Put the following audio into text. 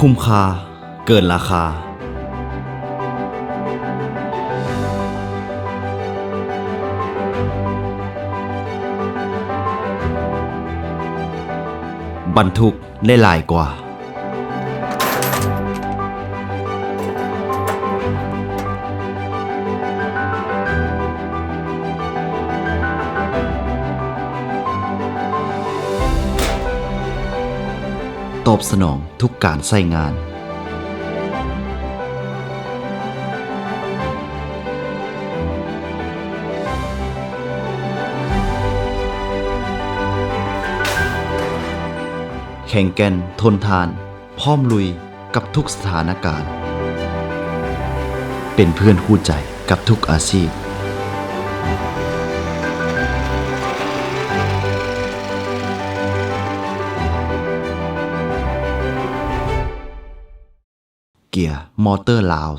ຄຸ້ມຄ່າເກີນລາຄາ. ບັນທຸກໄດ້ຫຼາຍກວ່າ. ຕອບສະໜອງທຸກການໃຊ້ງານ. ແຂງແກ່ນ, ທົນທານ, ພ້ອມລຸຍກັບທຸກສະຖານະການ. ເປັນເພື່ອນຄູ່ໃຈກັບທຸກອາຊີບ. ເກຍມໍເຕີລາວ.